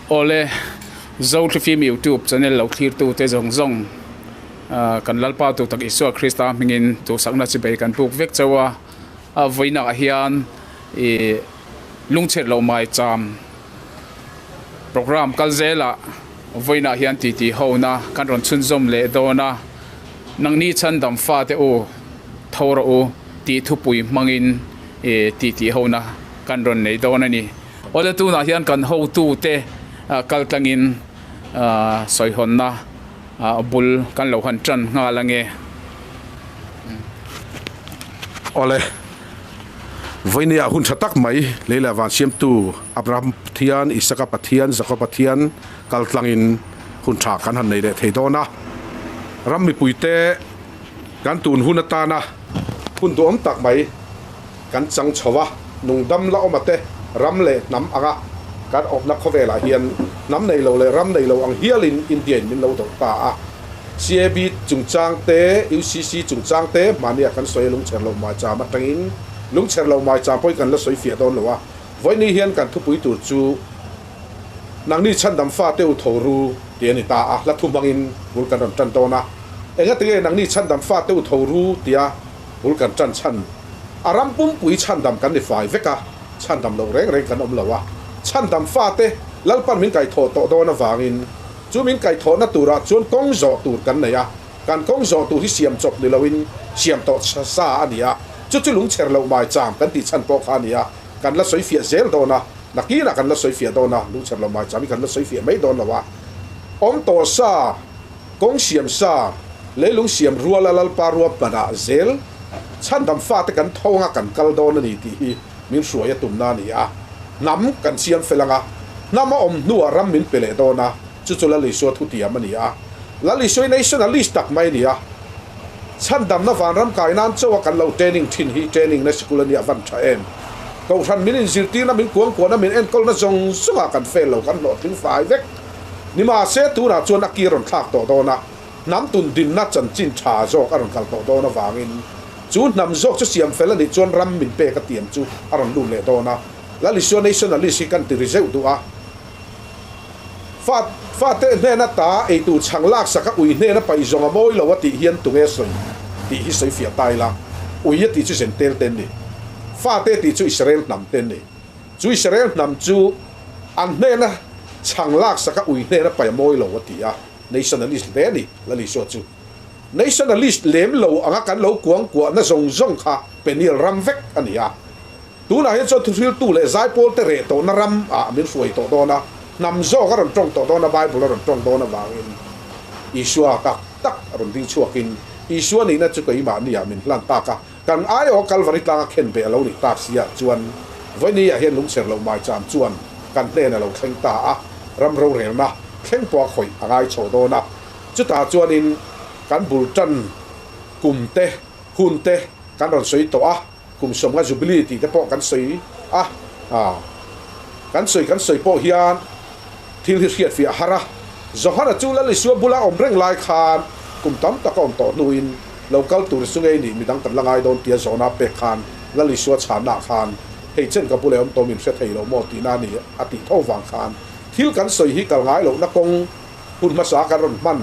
Awle, Zothlifim YouTube channel lo thlirtute zawng zawng kan Lalpa tu tak Isua Krista hmingin duhsakna chibei kan buk vek chauh a, a vawiinah hian ih lungchhet loh mai cham program kal zelah vawiinah hian titi hona kan rawn chhunzawm leh dawn a, nangni chhandam fate u tho rawh u tih thupui hmangin ih titi hona kan rawn nei dawn a ni. Awle tunah hian kan hotute kal tlangin sawihawnna bul kan lo han tan nghal ange. Awle, vawinia hun tha tak mai lei leh van siamtu Abraham Pathian, Isaka Pathian, Jakob Pathian kal tlangin hun tha kan han nei leh thei dawn a. Ram mipuite kan tun hun atana hun duhawm tak mai Kan chang chho a, nungdam la awm ate ram leh hnam anga kan awmna khawvelah hian hnam nei lo leh ram nei lo ang hialin India in min lo doh ta a. CAB chungchang te, UCC chungchang te hmahniah kan sawi a lungchher lo maicham atangin lungchher lo maicham pawhin kan la sawi fiah dawn lo a. Vawiini hian kan thupui tur chu Nangni chhandam fate u tho ru tih a ni ta a, hla thu hmangin bul kan rawn tan dawn a. Engatinge nangni chhandam fate u tho ru tia bul kan tan chhan? A ram pumpui chhandam kan ni fai vek a, chhandam loh reng reng kan awm lo a. Chhandam fate Lalpan min kaihthawh tawh dawn avangin chu min kaihthawhna turah chuan kawng zawh tur kan nei a, kan kawng zawh tur hi siam chawp ni loin siam tawh sa a ni a, chu chu lungchher loh mai cham kan tih chhan pawh kha a ni a, kan la sawi fiah zel dawn a, nakinah kan la sawi fiah dawn a, lungchher loh mai cham hi kan la sawi fiah mai dawn lo a. Awm tawh sa, kawng siam sa, leilung siam ruala Lalpa ruahmanah zel Chhandam fate kan tho anga kan kal dawn a ni tih hi min hruai a tumna a ni a. Hnam kan siam fel anga, hnam a awm hnuah ram min pe leh dawn a, chu chu Lal Isua thutiam a ni a. Lal Isua hi nationalist tak mai a ni a. Chhandamna vanram kai nan chauha kan lo training thin hi training na sikul a nia van tha em? Kohhran min inzirtirna, min kuangkuahna, min enkawlna zawng zawngah kan fail lo, kan hlawhtling fai vek. Nimahse tunah chuan a kir rawn thlak tawh dawn a. Hnam tun dinna chanchin tha zawk a rawn kal tawh dawn avangin chu hnam zawk chu siam fel a nih chuan ram min pek a tiam chu a rawn lut leh dawn a. Lal Isua nationalist hi kan ti ri zeuh duh a. Fa fate hnena ta eitur chhang lak sak a ui hnena paih zawng a mawi lo a tih hian tunge sawi tih hi sawi fiah ta ila. Ui a tih chu Zentel te an ni. Fate tih chu Israel hnam te an ni. Chu Israel hnam chu an hnena chhang lak sak a ui hnena paih a mawi lo a ti a. Nationalist hle a ni, Lal Isua chu. Nationalist lem lo anga kan lo kuang kuahna zawng zawng kha Peniel ram vek a ni a. Tunah hian chuan thuhriltu leh zaipawlte reh tawhna ram ah min hruai tawh dawn a, hnam zawk a rawn tawng tawh dawn a, Bible a rawn tawng dawn avangin Isua tak tak a rawn ding chhuakin Isua nihna chu keimahni ah min hlan tak a, kan aiawh Kalvari tlanga khenbeh a lo nih tak si ah chuan Vawiini ah hian lungchher loh maicham chuan kan hnen a lo thleng ta a, ram rorelna thleng pawh a khawih a ngai chho dawn a, chutah chuanin kan bul tan kum te, hun te kan rawn sawi tawh a, kum sawmnga Jubilee tih te pawh kan sawi a, kan sawi kan sawi pawh hian thil hi hriat fiah a har a, Johana chu Lal Isua bula awm reng lai khan kum tam tak a awm tawh hnuin lo kal tur chu ngei nih midang kan la ngai dawn tia zawhna pek khan Lal Isua chhanna khan hei chen ka bula awm tawh min hre thei lo maw tihna a ni a tih tho vang khan Thil kan sawi hi kal ngai lohna kawng hun hmasa kan rawn hman.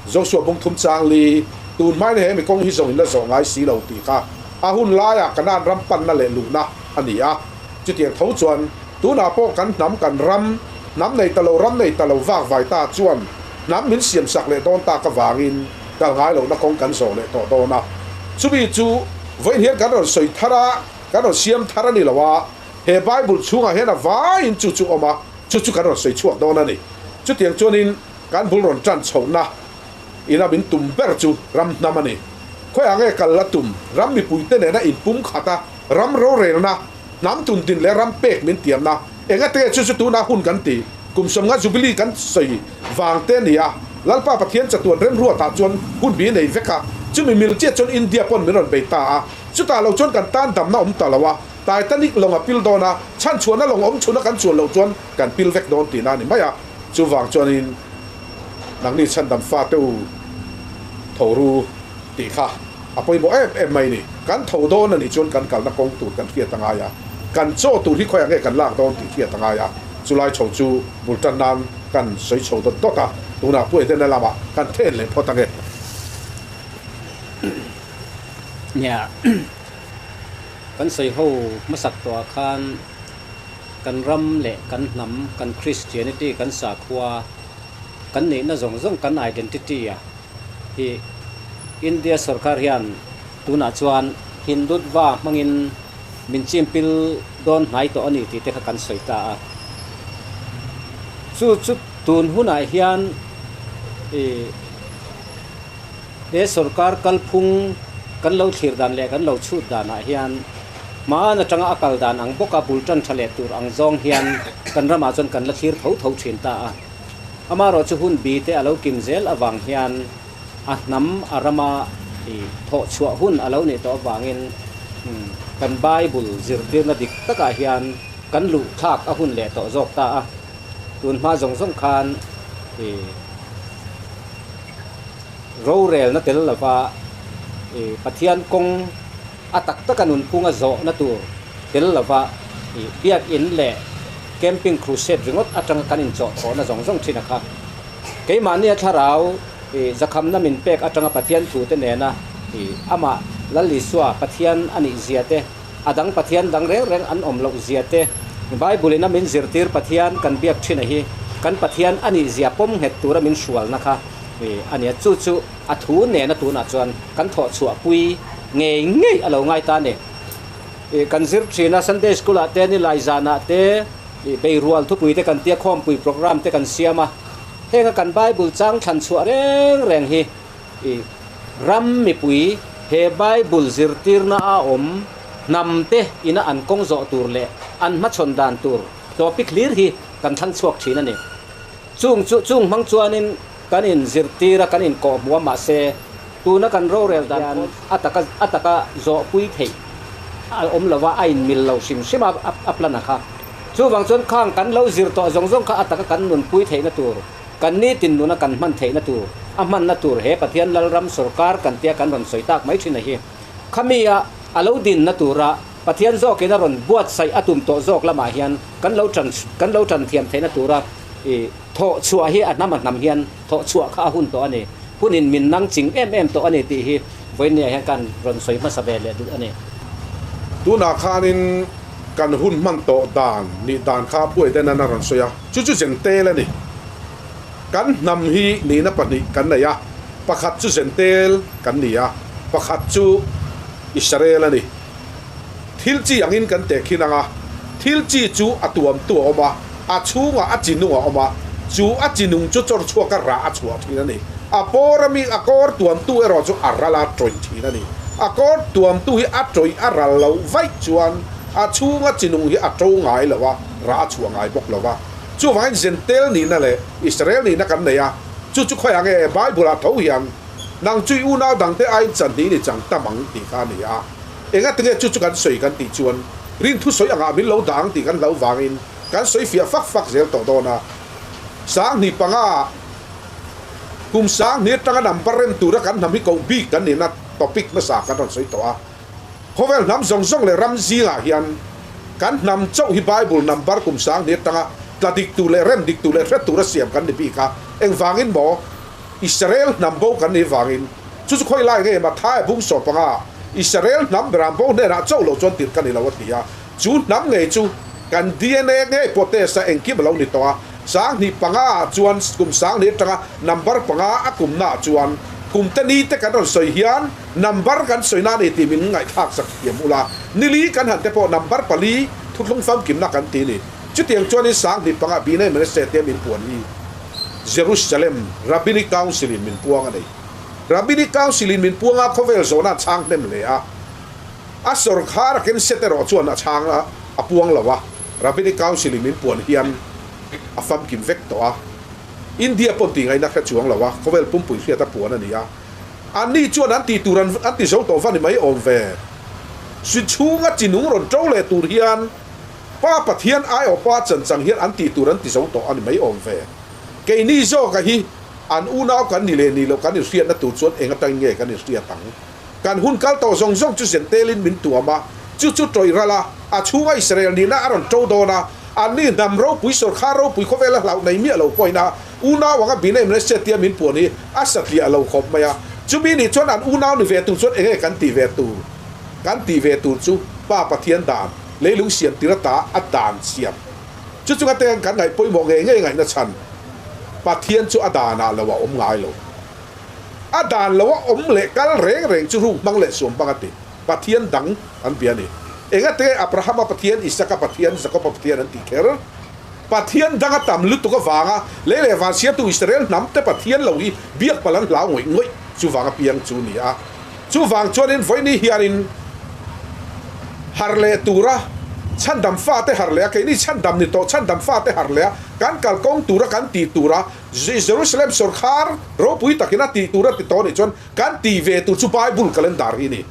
Joshua bung thum chang li, tun hmain he mi kawng hi zawng in la zawh ngai si lo tih kha a hun laiah Kanaan ram panna leh luhna a ni a. Chutiang tho chuan tunah pawh kan hnam kan ram, hnam nei ta lo ram nei ta lo vak vai ta chuan hnam min siam sak leh dawn tak avangin kal ngai lohna kawng kan zawh leh tawh dawn a. Chumi chu vawiin hian kan rawn sawi thar a, kan rawn siam thar a ni lo a. He Bible chhungah hian a vaiin chu chu awm a, chu chu kan rawn sawi chhuak dawn a ni. Chutiang chuanin kan bul rawn tan chhohna ina min tum ber chu ram hnam a ni. Khawiah nge kal a tum? Ram mipuite nena inpum khat a, ram rorelna, hnam tundin leh ram pek min tiamna. Engate chu chu tunah hun kan ti? Kum sawmnga Jubilee kan sawi vang te a ni a, Lalpa Pathian chatuan remruatah chuan hun bi nei vek a, chumi mil chiah chuan India pawn min rawn bei ta a, chutah lo chuan kan tan damna awm ta lo a, Titanic lawng a pil dawn a, chhanchhuahna lawng awm chhuna kan chuan loh chuan kan pil vek dawn tihna a ni mai a. Chuvang chuanin nangni chhandam fate u tho ru tih kha a pawimawh em em mai a ni. Kan tho dawn a nih chuan kan kalna kawng tur kan hriat a ngai a, kan chaw tur hi khawiah nge kan lak dawn tih hriat a ngai a. Chulai chho chu bul tan nan kan sawi chho dawt dawt a, tunah Pu Edena lamah kan then leh phawt ange. Nia, kan sawi ho hmasak tawhah khan kan ram leh kan hnam, kan Christianity, kan sakhua, kan neihna zawng zawng kan identity a hi India sorkar hian tunah chuan Hindutva hmangin min chimpil dawn hnai tawh a ni tih te kha kan sawi ta a. Chu chu tun hunah hian ih he sorkar kalphung kan lo thlir dan leh kan lo chhut danah hian hmaan atanga a kal dan ang bawka bul tan tha leh tur ang zawng hian kan ramah chuan kan la thlir tho tho thin ta a. Amaherawhchu hun bi te a lo kim zel avang hian a hnam a rama i thawh chhuah hun a lo nih tawh avangin kan Bible zirtirna dik takah hian kan luh thlak a hun leh tawh zawk ta a. Tun hma zawng zawng khan i rorelna tel lova i Pathian kawng a tak taka nunphunga zawhna tur tel lova i biakin leh camping crusade ringawt atanga kan inchawhthawhna zawng zawng thin a kha. Keimahnia thlarau i zakhamna min pek atanga Pathian thute nena i amah Lal Isua Pathian a nih zia te, a dang Pathian dang reng reng an awm loh zia te, Bible in a min zirtir Pathian kan biak thin a hi kan Pathian a nih zia pawm nghet tura min hrualna kha i a nia. Chu chu a thu nena tunah chuan kan thawh chhuah pui ngei ngei a lo ngai ta a ni. I kan zir thin a, Sunday School ah te, Nilai zanah te, I beirual thupui te kan tia khawmpui program te kan siam a, henga kan Bible chang thlan chhuah reng reng hi i ram mipui he Bible zirtirna a awm hnam te ina an kawng zawh tur leh an hmachhawn dan tur topic hlir hi kan thlang chhuak thin a ni. Chung chu chung hmang chuanin kan in zirtir a, kan in kawhhmuh a mahse tuna kan rorel dan hian a taka a taka zawhpui theih a awm lo va, a in mil lo hrim hrim a a plan a kha. Chuvang chuan khang kan lo zir tawh zawng zawng kha a taka kan nunpui theihna tur, kan nitin nuna kan hman theihna tur, a hmanna tur he Pathian Lalram sawrkar kan tia kan rawn sawi tak mai thin a hi. Khami a a lo dinna tura Pathian zawkin a rawn buatsaih a tum tawh zawk lamah hian kan lo tan kan lo tan thiam theihna tura i thawh chhuah hi a hnam a hnam hian thawh chhuah kha a hun tawh a ni. Hunin min nang ching em em tawh a ni tih hi vawinia hian kan rawn sawi hmasa ve leh duh a ni. Tunah khanin kan hun hman tawh dan nih dan kha Pu Edena a rawn sawi a, chu chu Zentel a ni. Kan hnam hi nihna pahnih kan nei a, pakhat chu Zentel kan ni a, pakhat chu Israel a ni. Thil chi angin kan tehkhin ang a, thil chi chu a tuamtu a awm a, a chhungah a chi nung a awm a, chu a chi nung chu chawr chhuaka rah a chhuah thin a ni. A pawr ami a kawr tuamtu erawh chu a ral a tawih thin a ni. A kawr tuamtu hi a tawih a ral loh vaih chuan a chhunga chi nung hi a to ngai lo a, rah a chhuah ngai bawk lo va. Chuvangin Zentel nihna leh Israel nihna kan nei a, chu chu khawiah nge Bible-ah tho hian Nang chu i unau dangte aiin chanhnih ni chang tam ang tih kha a ni a. Engati nge chu chu kan sawi kan tih chuan rin thu sawi angah min lo dah ang tih kan hlauh vangin kan sawi fiah fak fak zel tawh dawn a. 1005 kum 10,000 atanga number rem tura kan hnam hi koh bik kan nihna topic hmasa kan rawn sawi tawh a. Khawvel hnam zawng zawng leh ram zingah hian kan hnam chauh hi Bible number kum 10,000 atanga tla dik tur leh rem dik tur leh hre tura siam kan ni bik a. Engvangin maw? Israel hnam bo kan nih vangin chu chu khawi lai nge Matthai bung sawm panga Israel hnam beram bo hnenah chauh lo chuan tirh ka ni lo a ti a, chu hnam ngei chu kan DNA ngei pawh test a engkim a lo ni tawh a, 1005 ah chuan kum 10,000 atanga number panga a kumna ah chuan kum te ni te kan rawn sawi hian number kan sawi na a ni tih min ngaihthlak sak thiam ula, nili kan han te pawh number pali thuthlung famkimna kan ti a ni. Chutiang chuanin 1005 Binei Manasseh te min puan hi. Jerusalem Rabbinic Council in min puang a nei. Rabbinic Council in min puang a, khawvel zawhna a chhang hnem hle a. A sawrkhar a ken set erawh chuan a chhang a, a puang lo a. Rabbinic Council in min puan hian a famkim vek tawh a. India pawn tih ngaihna hre chuang lo a, khawvel pumpui hriat a puan a ni a. Anni chuan an tih tur an an ti zo tawh va ni mai awm ve. Swi chhunga chi nung rawn to leh tur hian Pa Pathian aiawh pa chan chang hian an tih tur an ti zo tawh a ni mai awm ve. Keini zawka hi an unau kan ni leh ni loh kan inhriatna tur chuan eng atangin nge kan inhriat ang? Kan hun kal tawh zawng zawng chu zen telin min tuam a, chu chu tawih ral a, a chhunga Israel nihna a rawn to dawn a, Anni hnam ropui, sawrkhar ropui khawvela hlauh nei miah lo pawhin a unau anga Binei Mneshe tia min puan hi a satliah lo khawp mai a. Chumi nih chuan an unau ni ve tur chuan enge kan tih ve tur? Kan tih ve tur chu Pa Pathian dan, leilung siam tir ata a dan siam. Chu chunga te kan ngaih pawimawh ngei ngei ngaihna chhan Pathian chu a danah lo a awm ngai lo. A dan lo a awm leh kal reng reng chu ruk hmang leh suam hmang a ti. Pathian dang an bia a ni. Engate Abrahama Pathian, Isaka Pathian, Jakoba Pathian an tih kher? Pathian dang a tam lutuk avanga lei leh van siamtu Israel hnam te Pathian lo hi biak palh an hlau ngawih ngawih chuvang apiang chu ni a. Chuvang chuanin vawiini hianin harh leh tura chhandam fate harh leh a, keini chhandam ni tawh chhandam fate harh leh a, kan kalkawng tura kan tih tura Jerusalem sawrkhar ropui takin a tih tura ti tawh nih chuan Kan tih ve tur chu Bible calendar hi a ni.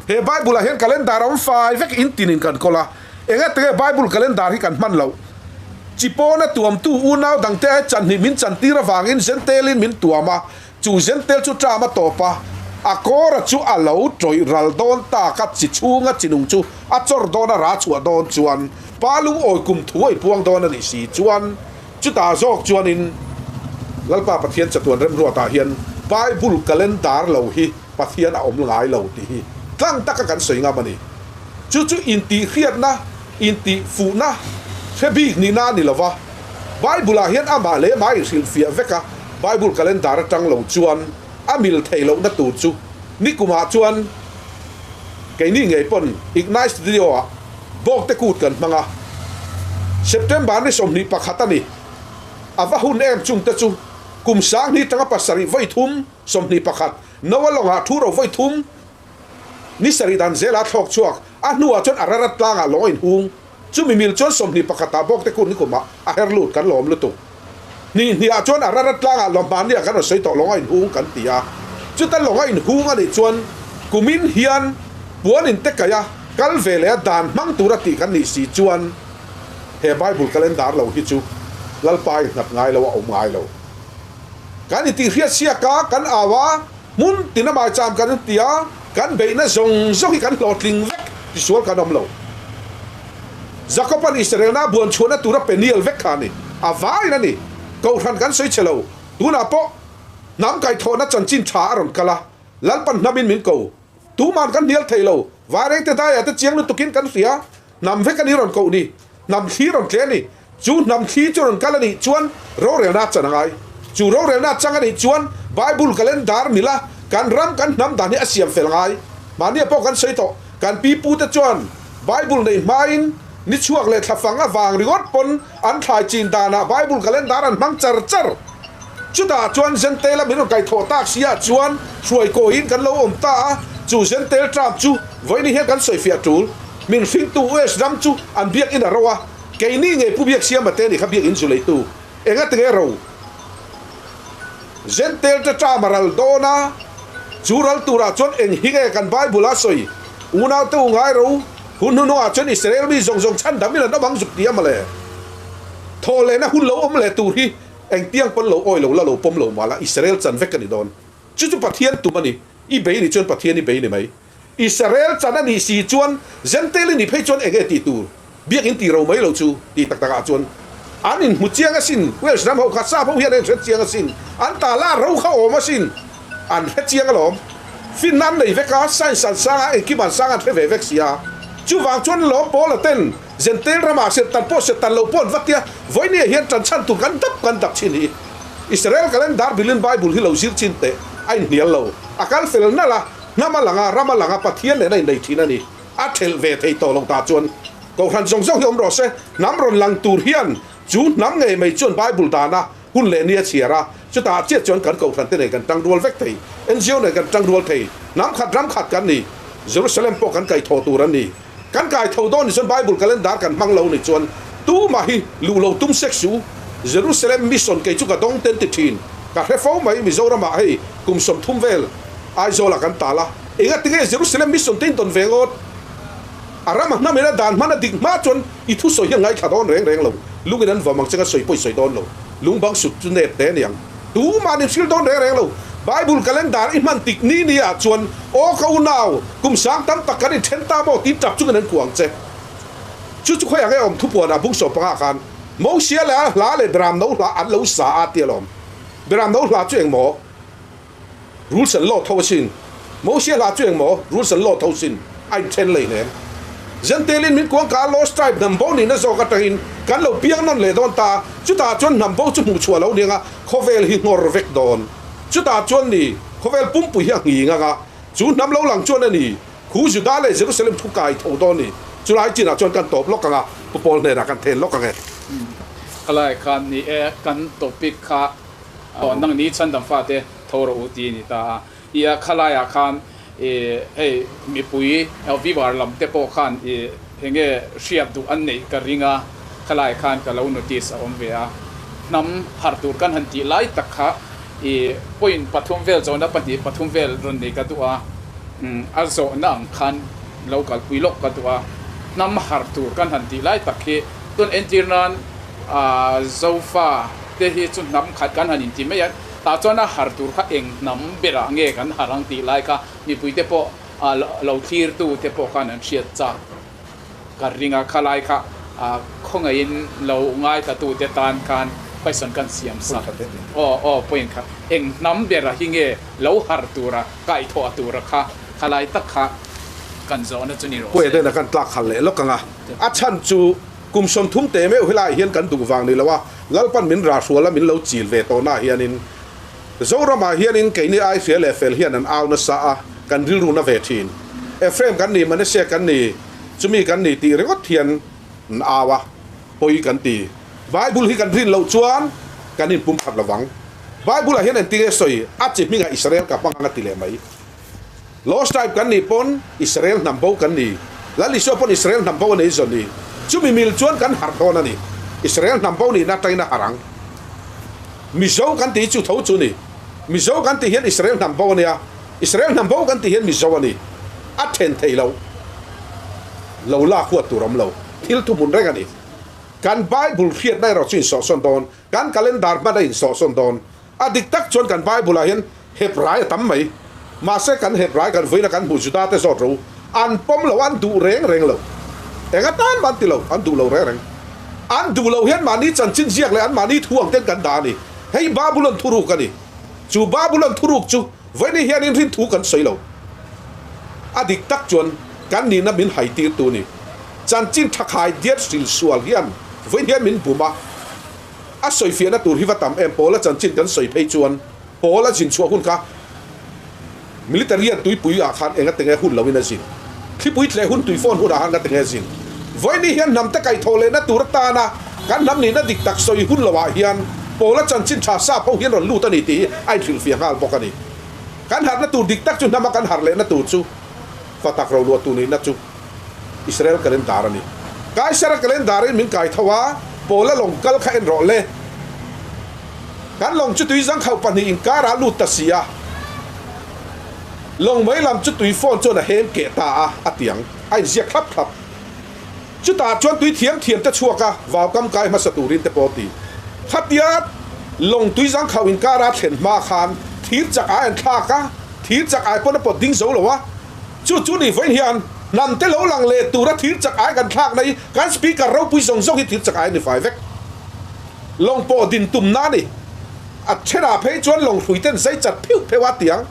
He Bible ah hian calendar a awm fai vek in tinin kan kawl a. Enga tenge Bible calendar hi kan hman loh? Chi pawna tuamtu unau dangte ai chanhnih min chantir avangin Zentelin min tuam a, chu Zentel chu tram a tawp a, a kawra chu a lo tawih ral dawn tak a, chi chhunga chi nung chu a chawr dawn a ra chhuah dawn chuan pa lungawi kum thu a i puang dawn a nih si chuan Chutah zawk chuanin Lalpa Pathian chatuan remruatah hian Bible calendar lo hi Pathian a awm ngai lo tih hi tlang taka kan sawi ngam a ni. Chu chu intihhriatna, intihfuhna hre bik nihna a ni lo va, Bible-ah hian amah leh amah a inhrilhfiah vek a, Bible calendar atang lo chuan a mil theih lohna tur chu nikumah chuan keini ngei pawn Ignite Studio-ah Bawkte kut kan hmang a, September ni 21 a ni. A va hun em chungte chu kum 2000 tanga 7 vawi thum 21 Noa lawngah thu ro vawi thum ni sarih dan zela thlawk chhuak a hnuah chuan Ararat tlangah lawng a inhung. Chumi mil chuan 21 ah Bawkte kut ni kumah a her lut kan lawm lutuk. Hnih hniah chuan Ararat tlangah lawmhmahniah kan rawn sawi tawh lawng a inhung kan ti a. Chuta lawng a inhung a nih chuan kumin hian puan inte kaih a kal ve leh a dan hmang tura tih kan nih si chuan he Bible calendar lo hi chu Lalpa in nghat ngai lo a awm ngai lo. Kan intihhriat siak a, kan au a, hmun tina maicham kan ti a, kan beihna zawng zawng hi kan hlawhtling vek tisual kan awm lo. Jakob-a'n Israel-na buan chhuahna tura Peniel vek kha a ni. A vaiin a ni. Kohhran kan sawi che lo. Tunah pawh hnam kaihthawhna chanchin tha a rawn kal a, Lalpan hnamin min ko. Tuman kan hnial thei lo. Vairengte daiah te chiang lutukin kan hria. Hnam vek a ni rawn koh ni. Hnam thli rawn tle a ni. Chu hnam thli chu rawn kal a nih chuan rorelna a chan a ngai. Chu rorelna a chang a nih chuan Bible calendar mila kan ram kan hnam dan hi a siam fel ngai. Mahnia pawh kan sawi tawh. Kan pi pute chuan Bible neih hmain ni chhuak leh thlafang avang ringawt pawn an thlai chin danah Bible calendar an hmang char char. Chutah chuan Zentela min rawn kaihthawh tak siah chuan hruai kawiin kan lo awm ta a, chu Zentel tram chu vawiin hian kan sawifiah tul. Min hringtu US ram chu an biakinn a ro a, keini ngei Pu Biaksiama te nih kha biakinn zu leitu. Engati nge ro? Zentel te tram a ral dawn a, chu ral turah chuan eng hi nge kan Bible a sawi? Unau te u ngai ro, hun hnuhnungah chuan Israel mi zawng zawng chhan dam in an awm ang zuk ti a mawle. Thawhlehna hun lo awm leh tur hi Engtiang pawn lo awi lo la lo pawm lo mah la Israel chan vek a ni dawn. Chu chu Pathian tum a ni. I bei ni chuan Pathian i bei ni mai. Israel chan a nih si chuan Gentile i nih phei chuan enge tih tur? Biakinn tih ro mai lo chu tih tak takah chuan an inhmu chiang asin. Welsh ram ho kha sap ho hian an inhre chiang asin. An ta la ro kha awm asin. An hre chiang alawm. Finna an nei vek a, science an sang a, engkim an sang an hre ve vek sia. Chuvang chuan lawm pawl a ten Gentile ramah Satan pawh Satan lo pawh an va tia, vawinia hian tan chhan tur kan dap kan dap chin hi. Israel calendar bilin Bible hi lo zir chin teh a inhnial lo. A kal fel nalh a, hnam a lang a, ram a lang a, Pathian nen a innei thin a ni. A thelh ve thei tawh lo ta chuan Kohhran zawng zawng hi awm rawh se, hnam rawn lang tur hian chu hnam ngei mai chuan Bible dana hun leh ni a chhiar a, chutah chiah chuan kan Kohhran te nen kan tang rual vek thei, NGO nen kan tang rual thei, hnam khat ram khat kan ni, Jerusalem pawh kan kaihthawh tur an ni. Kan kai tho dawn ni chuan Bible calendar kan hmang lo ni chuan tumah hi luh lo tum sek su. Jerusalem Mission kei chu ka dawng ten ti thin. Ka hre fo mai Mizoram ah hei kum 30 vel Aizawl ah kan tal a. Enga tinge Jerusalem Mission te in dawn ve ngawt? A ram a hnam in a dan hman a dik hma chuan i thusawi hi a ngaithla dawn reng reng lo. Lung in an vam ang che ka sawi pawh i sawi dawn lo. Lung bang sut chu nep te aniang. Tuman in hril dawn reng reng lo. Bible calendar i hman tik ni ni ah chuan aw ka unau, kum sang tam tak kan inthen ta maw tih tap chungin an kuah ang che. Chu chu khawiah nge awm thupuanah bung 15 khan Mosia leh a hla leh Beram no hla an lo sa a ti alawm. Beram no hla chu engmaw? Rules and law tho asin. Mosia hla chu engmaw? Rules and law tho sin. A inthen lei hnem. Zentelin min kuang ka Lost Tribe hnam bo nihna zawk atangin kan lo piang nawn leh dawn ta. Chutah chuan hnam bo chu hmuh chhuah lo niang a, khawvel hi nghawr vek dawn. Chutah chuan ni, khawvel pumpui hi a nghing ang a, chu hnam lo lang chuan a ni. Khu Juda leh Jerusalem thu kai tho dawn ni. Chulai chinah chuan kan tawp lawk ang a, Pu Paul hnenah kan then lawk ang e. Khalai khan ni e, kan topic kha aw nang ni chhandam fate tho rawh u ti a ni ta a. I a khalaiah khan i hei mipui viewer lam te pawh khan i enge hriat duh an neih ka ring a, khalai khan ka lo notice a awm ve a. Hnam harh tur kan han tih lai tak kha i point pathum vel zawhna pahnih pathum vel rawn nei ka duh a, a zawhna ang khan lo kalpui lawk ka duh a. Hnam harh tur kan han tih lai tak hi tun entir nan Zofa te hi chu hnam khat kan han inti mai a, tah chuan a harh tur kha eng hnam berah nge kan harh ang tih lai kha mipuite pawh lo thlirtu te pawh khan an hriat chak ka ring a, khalai kha khawngaihin lo ngaithlatute tan khan question kan siam sak. Aw aw point kha eng hnam bera hi nge lo harh tura kaihthawh tura kha khalai tak kha kan zawhna chu ni rawh se. Puia dena kan tlak khalh leh lawk ang a, a chhan chu kum 30 te meuh helaiah hian kan duh vang ni lo a, Lalpan min rahrual a min lo chil ve tawhnaah hianin Zoramah hianin keini ai hria leh fel hian an au nasa a, kan rilru na ve thin. Ephraim kan ni, Manasseh kan ni, chumi kan ni tih ringawt hian an au a, pawi kan ti. Bible hi kan rin loh chuan kan inpum khat lovang. Bible-ah hian engtinge sawi, a chi hmingah Israel ka hmang ang a ti leh mai. Lost tribe kan nih pawn Israel hnam bo kan ni. Lal Isua pawn Israel hnam bo a nei zawn ni. Chumi mil chuan kan harh dawn a ni. Israel hnam bo nihna atangin a harh ang. Mizo kan tih chu tho chu ni. Mizo kan tih hian Israel hnam bo a nia. Israel hnam bo kan tih hian Mizo a ni. A then thei lo. Lo lak huat tur awm lo. Thil thuhmun reng a ni. Kan Bible hriatna erawh chu insawhsawn dawn. Kan calendar hman a insawhsawn dawn. A dik tak chuan kan Bible-ah hian Hebrai a tam mai. Mahse kan Hebrai kan vuina kan hmuh Juda te zawt ro an pawm lo, an duh reng reng lo. Eng atan mah an ti lo, an duh lo reng reng. An duh lo hian mahni chanchin ziak leh an mahni thu ang ten kan dah a ni. Hei Babulon thuruk a ni. Chu Babulon thuruk chu vawiin hianin rin thu kan sawi lo. A dik tak chuan kan nihna min haitirtu a ni. Chanchin thakhai diat hril sual hian vawiin hian min bum a. A sawifiahna tur hi va tam em? Paula chanchin kan sawi phei chuan Paul a zin chhuah hun kha military an tuipui ah khan enga tenge hun loin a zin. Thlipui thleh hun tui phone hunah khan nga tenge a zin. Vawiini hian hnamte kaihthawh lehna tur atana kan hnam nihna dik tak sawi hun loah hian Paul a chanchin tha sap ho hian rawn lut a ni tih hi a inhrilhfiah nghal bawk a ni. Kan harhna tur dik tak chu hnama kan harh lehna tur chu fatak roluahtu nihna chu Israel calendar a ni. Kaisara calendar in min kai tho a, Paula lawng kal kha en rawh le. Kan lawng chu tui zangkhauh pahnih inkarah a lut ta si a, lawng mai lam chu tui phone chuan a hem keh ta a, a ti ang. A inziak thlap thlap. Chutah chuan tui thiam thiam te chhuak a, vau kam kai hmasa turin te pawh ti. Khatia lawng tui zangkhauh inkara thlen hma khan thir chak ai an thlak a, thir chak ai pawn a pawt ding zo lo a, Chu chu ni vawiin hian hnam te lo lang leh tura thir chak ai kan thlak na hi kan speaker ropui zawng zawng hi thir chak ai a ni fai vek. Lawng pawh din tum na a ni. A thenah phei chuan lawng hrui ten zai chat phiuh pheuh a tiang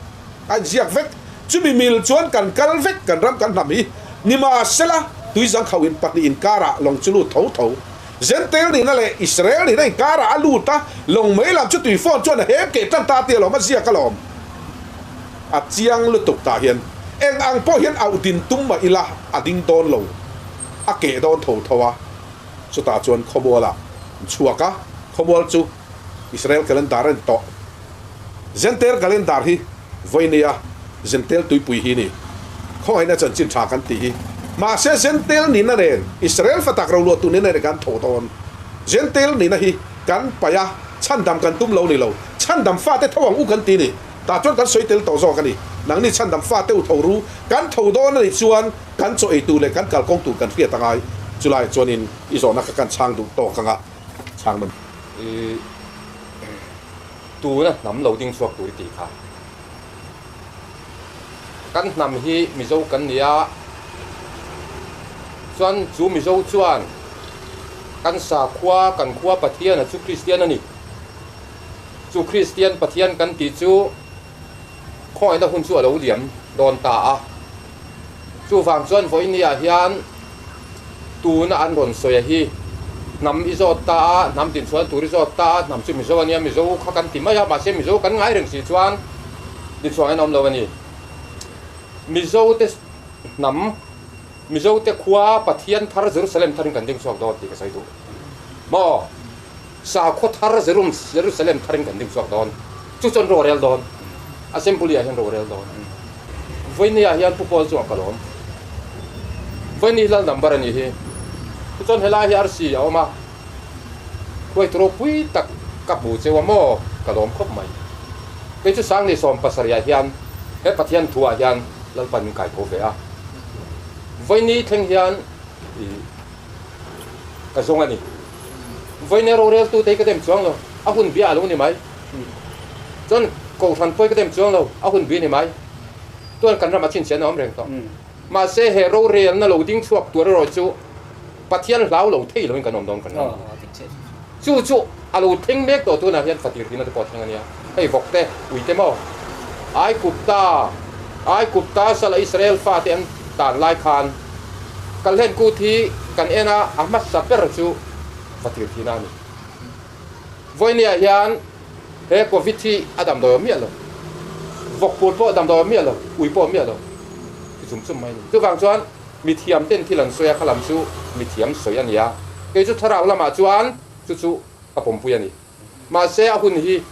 a inziak vek. Chumi mil chuan kan kal vek kan ram kan hnam hi. Nimahsela tui zangkhauh in pahnih inkarah lawng chu lut tho tho. Zentel nihna leh Israel nihna inkarah a lut a, lawng mai lam chu tui fawn chuan a hem keh tan ta tia lawm a ziak alawm. A chiang lutuk tah hian eng ang pawh hian auh din tum mah ila a ding dawn lo, a keh dawn tho tho a. Chutah chuan khawmualah an chhuak a, khawmual chu Israel calendar a ni tawh. Zentel calendar hi vawinia Zentel tuipui hi ni. Khawngaihna chanchin tha kan tih hi. Mahse Zentel nihna nen Israel fatak roluahtu nihna nen kan tho dawn. Zentel nihna hi kan paih a, chhandam kan tum lo ni lo. Chhandam fate tho ang u kan ti ni. Tah chuan kan sawi tel tawh zawk a ni. Nangni chhandam fate u tho ru, kan tho dawn a nih chuan kan chaw ei tur leh kan kalkawng tur kan hriat a ngai. Chulaiah chuanin i zawhna kha kan chhang duh tawk ang a, chhang nawn. I tuna hnam lo ding chhuak tur i tih kha. Kan hnam hi Mizo kan ni a, Chuan chu Mizo chuan kan sakhua, kan khua Pathian a chu Kristian a ni. Chu Kristian Pathian kan tih chu khawngaihna hun chu a lo liam dawn ta a. Chuvang chuan vawinia hian tuna an rawn sawi a hi hnam i zawt ta a, hnam tinchhuan tur i zawt ta a, hnam chu Mizo a nia, Mizo kha kan ti mai a, mahse Mizo kan ngai reng si chuan tinchhuangin a awm lo a ni. Mizote hnam, Mizote khua Pathian thar Jerusalem tharin kan ding chhuak dawn tih ka sawi duh. Maw? Sakhua thar Jerusalem tharin kan ding chhuak dawn. Chu chuan rorel dawn. Assembly ah hian rorel dawn. Vawinia hian Pu Paul chuan ka lawm. Vawiini lal number a nih hi. Tichuan helai hi arsi a awm a. Hruaitu ropui tak ka hmu cheu a maw? Ka lawm khawp mai. Kei chu Sangni 70 ah hian he Pathian thu ah hian Lalpan min kai tho ve a. Vawiini thleng hian i ka zawng a ni. Vawiini roreltu te hi ka dem chuang lo, a hun bia a lo ni mai. Chuan Kohhran pawh hi ka dem chuang lo, a hun bi a ni mai. Tuan kan ramah chhinchhiahna a awm reng tawh. Mahse he rorelna lo ding chhuak tur erawh chu Pathian hlau lo thei loin kan awm dawn kan ram. Chu chu a lo thleng mek tawh tunah hian fatir tihna te pawh a thleng a nia. Hei vawk te, ui te maw? Aikupta, Aikupta sala Israel fate an tan lai khan Kalhlen kut hi kan en a, a hmasa ber chu fatir tihna a ni. Vawinia hian he Covid hi a damdawi awm miah lo. Vawk pul pawh damdawi awm miah lo, ui pawh awm miah lo. Ti chum chum mai a ni. Chuvang chuan mithiam ten thil an sawi a, kha lam chu mithiam sawi a ni a. Kei chu thlarau lamah chuan chu chu ka pawmpui a ni. Mahse a hun hi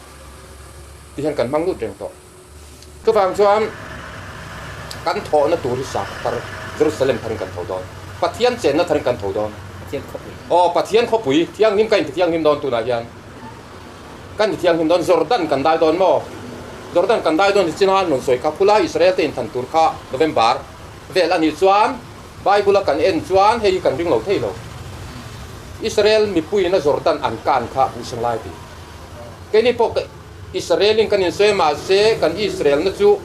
ti hian kan hmang lut reng tawh. Chuvang chuan kan thawhna tur hi sakhaw thar, Jerusalem tharin kan tho dawn. Pathian chenna tharin kan tho dawn. Pathian khawpui. Aw, Pathian khawpui thianghlim ka inti thianghlim dawn tunah hian. Kan inti thianghlim dawn. Jordan kan dai dawn maw? Jordan kan dai dawn nichin a an rawn sawi kha khulai Israel te inthan tur kha November vel a nih chuan Bible a kan en chuan hei hi kan ring lo thei lo. Israel mipuiin a Jordan an kan kha buhseng lai ti. Keini pawh Israel in kan insawi mahse kan Israel na chu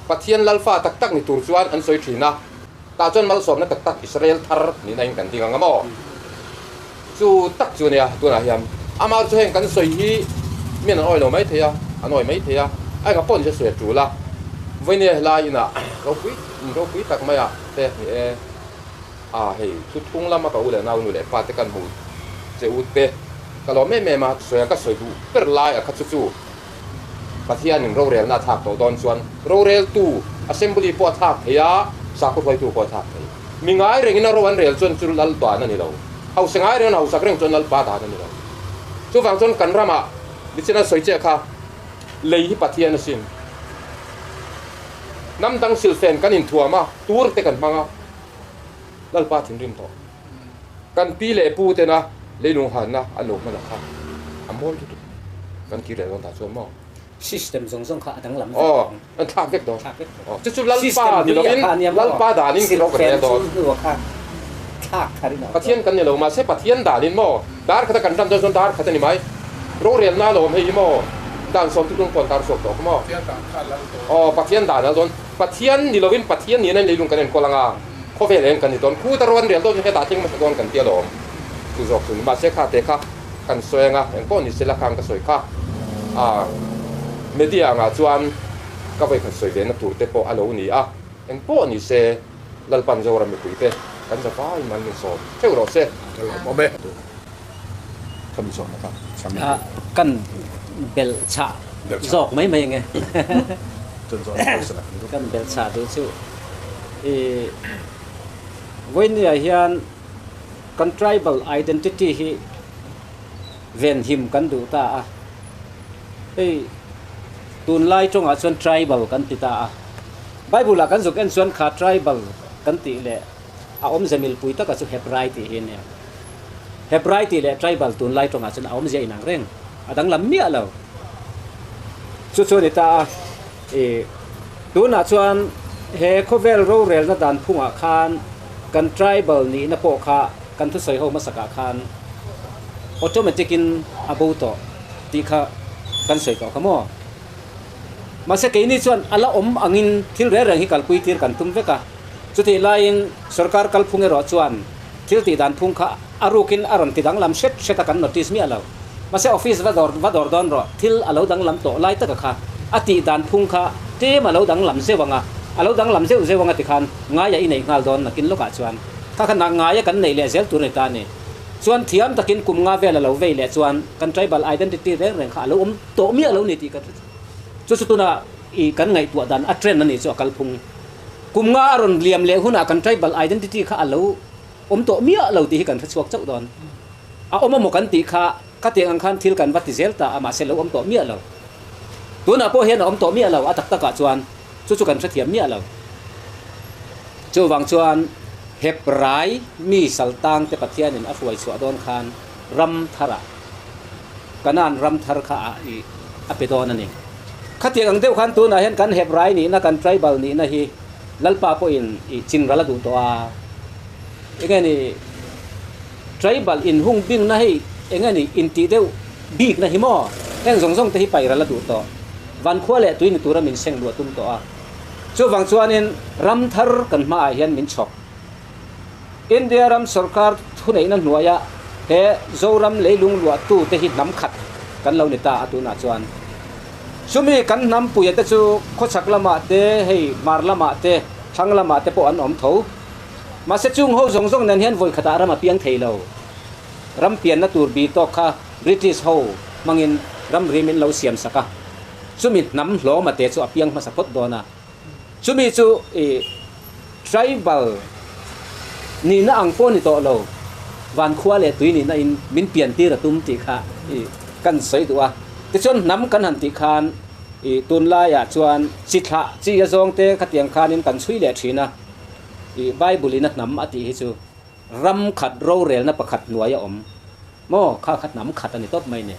Pathian Lalfa tak tak ni tur chuan an sawi thin a, tah chuan malsawmna tak tak Israel thar nihna in kan ding ang a maw? Chu tak chu nia tunah hian amah chu heng kan sawi hi mian an awi lo mai thei a, an awi mai thei a, a enga pawh ni se sawi a tul a, vawinia helai inah ropui ropui tak maiah te ni e, a hei thuthung lama ka u leh nau nu leh pa te kan hmu che u te ka lawm em em a, sawi a ka sawi duh ber lai a kha chu chu Pathianin rorelna a thlak tawh dawn chuan roreltu assembly pawh a thlak thei a, sakhaw hruaitu pawh a thlak thei. Mi ngai rengin a ro an rel chuan chu lal dan a ni lo. Hausa ngai rengin hausak reng chuan lalpa dan a ni lo. Chuvang chuan kan ramah nichin a sawi chiah kha lei hi Pathian a sin. Hnam dang silfen kan inthuam a, tur te kan hmang a, lalpa thinrim tawh. Kan pi leh pu tena leilung hanna an lo hman a kha a mawi lutuk. Kan kir leh dawn ta chuan maw? System zawng zawng kha a danglam vek dawn. Aw, an thlak vek dawn. Thlak vek dawn. Aw, chu chu Lalpa ni lovin Lalpa danin ro kan rel dawn. Pathian kan ni lo, mahse Pathian danin maw? Dar khata kan ram dawn chuan dar khat a ni mai. Rorelna a lawm hei hi maw? Dan sawm chu tlung pawh an tar chhuak tawh kha maw? Aw, Pathian dan a dawn. Pathian ni lovin Pathian nena leilung kan enkawl ang a. Khawvel eng kan ni dawn, khuta ruan rel dawn chu hetah thleng hmasa dawn kan ti alawm. Chu zawk chu ni mahse kha te kha kan sawi anga eng pawh ni sela khang ka sawi kha a media angah chuan ka vawikhat sawi ve na tur te pawh a lo ni a, eng pawh ni se Lalpan Zoram mipui te kan za vai man min sawm theuh rawh se. Ka lawm awm e. Ka mi zawhna kha chhang a. Kan belh chah zawk mai mai ange. Kan belh chah duh chu i vawinia hian kan tribal identity hi venhim kan duh ta a. Hei tunlai tawngah chuan tribal kan ti ta a. Bible ah kan zuk en chuan kha tribal kan tih leh a awmze milpui taka chu Hebrai tih hi a nia. Hebrai tih leh tribal tunlai tawngah chuan a awmzia inang reng, a danglam miah lo. Chu chu a ni ta a, i tunah chuan he khawvel rorelna dan phungah khan kan tribal nihna pawh kha kan thusawi ho hmasakah khan automatic in a bo tawh tih kha kan sawi tawh kha maw? Mahse keini chuan a la awm angin thil reng reng hi kalpui tir kan tum vek a. Chutih laiin sorkar kalphung erawh chuan thil tih dan phung kha a rukin a rawn ti danglam hret hret a kan notice miah lo. Mahse office va dawr va dawr dawn rawh thil a lo danglam tawh lai taka kha a tih dan phung kha tlem a lo danglam zeuh ang a, a lo danglam zeuh zeuh ang a tikhan ngaia i neih nghal dawn nakin lawkah chuan kha kha nak ngaia kan neih leh zel tur a ni ta a ni. Chuan thiam takin kum nga vel a lo vei leh chuan kan tribal identity reng reng kha a lo awm tawh miah lo ni tih kan hre chu chu tuna i kan ngaihtuah dan a trend a nih chu a kalphung. Kum nga a rawn liam leh hunah kan tribal identity kha a lo awm tawh miah lo tih hi kan hre chhuak chauh dawn. A awm amaw kan tih kha ka tiang ang khan thil kan va ti zel ta a mahse lo awm tawh miah lo. Tunah pawh hian a awm tawh miah lo a tak takah chuan chu chu kan hrethiam miah lo. Chuvang chuan Hebrai mi saltangte Pathianin a hruai chhuah dawn khan ram tharah Kanaan ram thar kha a i a pe dawn a ni. Khatiang ang deuh khan tunah hian kan Hebrai nihna kan tribal nihna hi Lalpa pawhin i chinral a duh tawh a. Enge ni tribal inhung bingna hei enge ni intih deuh bikna hi maw? Heng zawng zawng te hi pairal a duh tawh. Vankhua leh tui ni tura min seng luah tum tawh a. Chuvang chuanin ram thar kan hmaah hian min chhawk. India ram sorkar thuneihna hnuaia he Zoram leilung luahtu te hi hnam khat kan lo ni ta a tunah chuan. Chumi kan hnam puia te chu khawchhak lamah te hei hmar lamah te thlang lamah te pawh an awm tho. Mahse chung ho zawng zawng nen hian vawi khatah ram a piang thei lo. Ram pianna tur bi tawk kha British ho hmangin ramri min lo siam sak a. Chumi hnam hlawma te chu a piang hmasa phawt dawn a. Chumi chu i tribal nihna ang pawh ni tawh lo, vankhua leh tui nihna in min pian tir a tum tih kha i kan sawi duh a. Tichuan hnam kan han tih khan i tunlaiah chuan chi thlah chi a zawng te khatiang khanin kan chhui leh thin a. I Bible in a hnam a tih hi chu ram khat rorelna pakhat hnuai a awm maw kha kha hnam khat a ni tawp mai ni.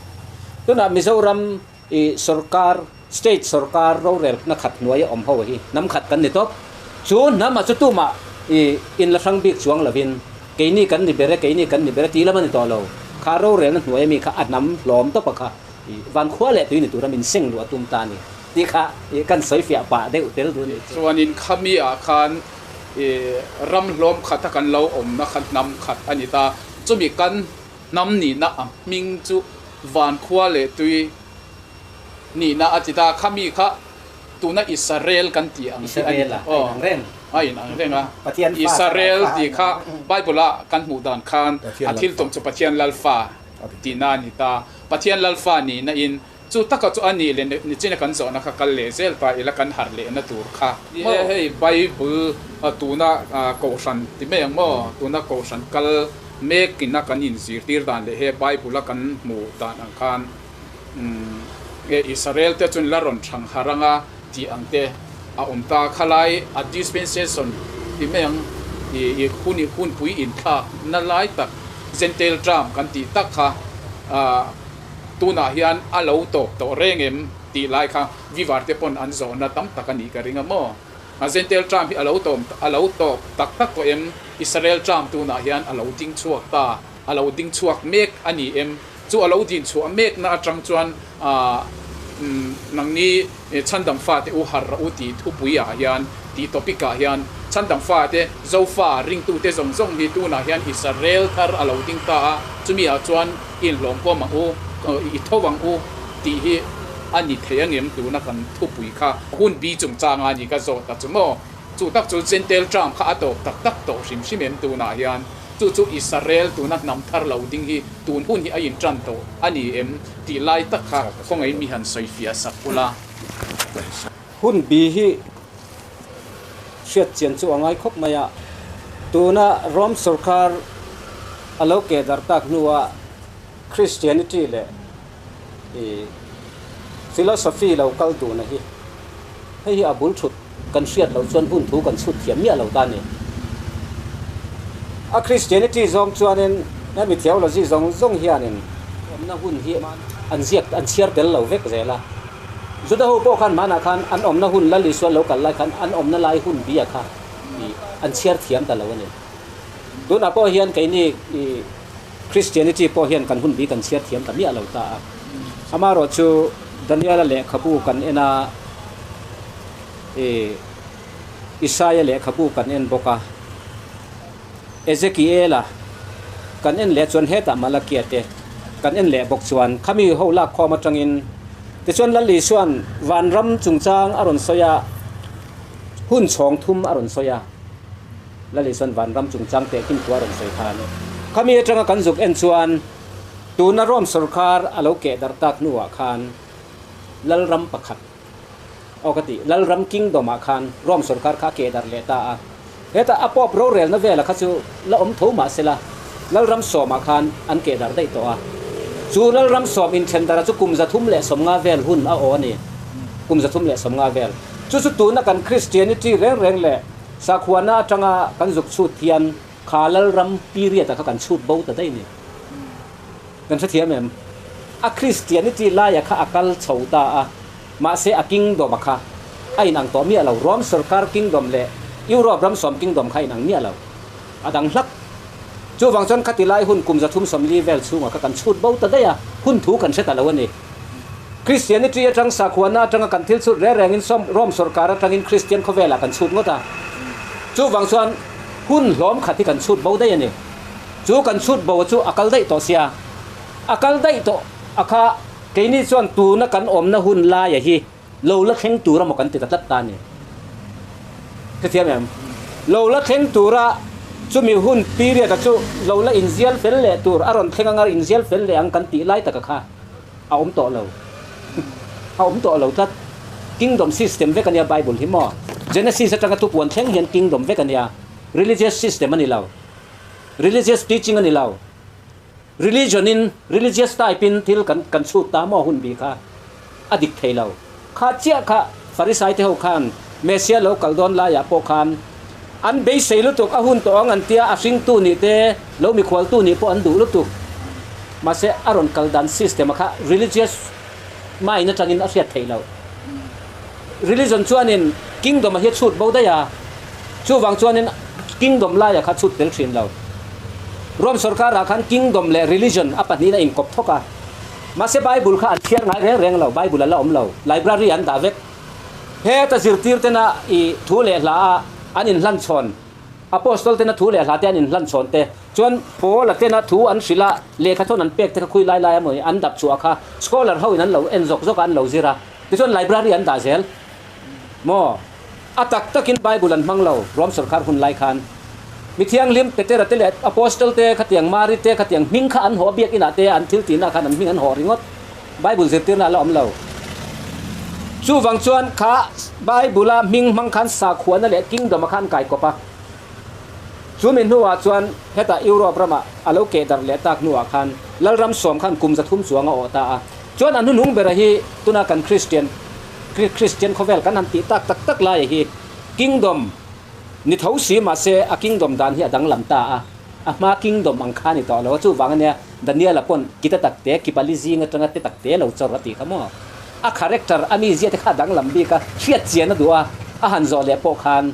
Tunah Mizoram i sorkar state sorkar rorelna khat hnuai a awm ho hi hnam khat kan ni tawp. Chu hnam ah chu tumah i in la hrang bik chuang lovin keini kan ni ber e keini kan ni ber e tih lam a ni tawh lo. Kha rorelna hnuai ami kha a hnam hlawm tawp a kha i vankhua leh tui ni tura min seng luh a tum ta a ni. Tih kha kan sawi fiah pah deuh tel duh a nih chu. Chuanin khami ah khan ram hlawm khata kan lo awmna kha hnam khat a ni ta. Chumi kan hnam nihna a hming chu Vankhua leh Tui nihna a ti ta. Khami kha tuna Israel kan tih ang hi a ni ta. Israel a inang reng. A inang reng a. Israel tih kha Bible a kan hmuh dan khan a thil tum chu Pathian Lalfa tihna a ni ta. Pathian Lalfa nihna in Chu taka chu a nih leh nichina kan zawhna kha kal leh zel ta ila kan harh lehna tur kha. Ni e, hei Bible tuna kohhran ti mai ang maw, tuna kohhran kal mek ina kan inzirtir dan leh he Bible a kan hmuh dan ang khan e Israel te chuan la rawn thang harh anga tih ang te a awm ta. Khalai a dispensation ti mai ang i hun hunpui inthlak na lai tak Gentile term kan tih tak kha Tunah hian a lo tawp tawh reng em tih lai kha Vivar te pawn an zawhna tam tak a nih ka ring a maw? Gentile term hi a lo tawm a lo tawp tak tak tawh em? Israel term tunah hian a lo ding chhuak ta, a lo ding chhuak mek a ni em? Chu a lo din chhuah mekna atang chuan nangni chhandam fate u harh rawh u tih thupuiah hian tih topic ah hian chhandam fate Zofa ringtute zawng zawng hi tunah hian Israel thar a lo ding ta a, chumi ah chuan Inhlawm pawm ang u, i tho ang u tih hi a ni thei angem tuna kan thupui kha hun bi chungchanga a ni ka zawt ta chu maw? Chu tak chu Gentile term kha a tawp tak tak tawh hrim hrim em tunah hian chu chu Israel tuna hnam thar lo ding hi tun hun hi a intan tawh a ni em tih lai tak kha khawngaih mi han sawi fiah sak ula. Hun bi hi hriat chian chu a ngai khawp mai a, tuna Rome sorkar a lo keh darh tak hnua Christianity leh i philosophy lo kal duna hi hei hi a bul thut kan hriat loh chuan hun thu kan chhut thiam miah lo ta a ni. A Christianity zawng chuanin hemi theology zawng zawng hianin awmna hun hi an ziak an chhiar tel lo vek zel a. Juda ho pawh khan hmanah khan an awmna hun Lal Isua lo kal lai khan an awmna lai hun bia kha i an chhiar thiam ta lo a ni. Tunah pawh hian keini i Christianity pawh hian kan hun bi kan chhiar thiam ta miah lo ta a. Amaherawh chu Daniela lehkhabu kan en a i. Isaia lehkhabu kan en bawk a, Ezekiela kan en leh chuan hetah Malakia te kan en leh bawk chuan khami ho lakkhawm atangin tichuan Lal Isua'n vanram chungchang a rawn sawi a, hun chhawng thum a rawn sawi a, Lal Isua'n vanram chungchang tehkhin thu a rawn sawi khan khami atanga kan zuk en chuan tuna Rome sorkar a lo keh darh tak hnuah khan Lalram pakhat aw ka ti, Lalram Kingdom ah khan Rome sorkar kha a keh darh leh ta a. Hetah a Pope rorelna vela kha chu la awm tho mah sela, Lalram sawmah khan an keh darh daih tawh a. Chu Lalram sawm inthen darha chu kum 350 vel hun a aw a ni. Kum 350 vel. Chu chu tuna kan Christianity reng reng leh sakhuana atanga kan zuk chhut hian kha Lalram period ah kha kan chhut bo ta daih a ni. Kan hrethiam em? A Christianity laia kha a kal chho ta a, mahse a kingdom a kha a inang tawh miah lo. Rome sorkar kingdom leh Europe ram sawm kingdom kha a inang miah lo. A dang hlak. Chuvang chuan khati lai hun kum 340 vel chhungah kha kan chhut bo ta daih a, hun thu kan hre ta lo a ni. Christianity atang sakhuana atanga kan thil chhut reng rengin Rome sorkar atangin Christian khawvelah kan chhut ngawt a. Chuvang chuan hun hlawm khat hi kan chhut bo daih a ni. Chu kan chhut bo chu a kal daih tawh sia, a kal daih tawh a kha keini chuan tuna kan awmna hun laia hi lo la thleng tur amaw kan ti ta tlat ta a ni. Hrethiam em? Lo la thleng tura chumi hun period a chu lo la inzial fel leh tur a rawn thleng anga inzial fel leh ang kan tih lai taka kha a awm tawh lo. A awm tawh lo tlat. Kingdom system vek a nia Bible hi maw? Genesis atanga thupuan thleng hian kingdom vek a nia. Religious system a ni lo. Religious teaching a ni lo. Religion in, religious type in thil kan kan chhut ta maw hun bi kha a dik thei lo. Kha chiah kha Pharisai te ho khan Messiah lo kal dawn laiah pawh khan an beisei lutuk a hun tawh ang an tia a hringtu nih te lo mikhualtu nih pawh an duh lutuk. Mahse a rawn kal dan system a kha religious mind atangin a hriat theih loh. Religion chuanin kingdom a hi a chhut bo daih a, chuvang chuanin kingdom laia kha chhut tel thin lo. Rome sorkarah khan kingdom leh religion a pahnihin a inkawp thawk a, mahse Bible kha an chhiar ngai reng reng lo, Bible a la awm lo, library an dah vek. Heta zirtir tena i thu leh hla a an inhlanchhawn. Apostol tena thu leh hla te an inhlan chhawn te chuan Paula tena thu an hrilh a, lehkha thawn an pek te kha khui lai lai a maw an dap chhuah kha scholar ho in an lo en zawk zawk a an lo zir a, tichuan library an dah zel maw? A tak takin Bible an hmang lo Rom sorkar hun lai khan mi thianghlim Petera te leh Apostol te khatiang Mari te khatiang hming kha an haw a biak inah te an thil tihna khan an hming an haw ringawt. Bible zirtirna a la awm lo. Chuvang chuan kha Bible-a hming hmang khan sakhuana leh kingdom-a khan kai kawp a. Chumi hnuah chuan hetah Europe ramah a lo keh darh leh tak hnuah khan Lalram sawm khan kum 300 chuang a awh ta a. Chuan a hnuhnung bera hi tuna kan Christian Christian khawvel kan han tih tak tak tak laia hi kingdom ni tho si mahse a kingdom dan hi a danglam ta a. A hma kingdom ang kha a ni tawh lo a, chuvang ania Daniel-a pawn kita tak te, ki pali zing atanga te tak te lo chawr a tih kha maw? A character, a mizia te kha a danglam bik a, hriat chian a duh a, a han zawh leh pawh khan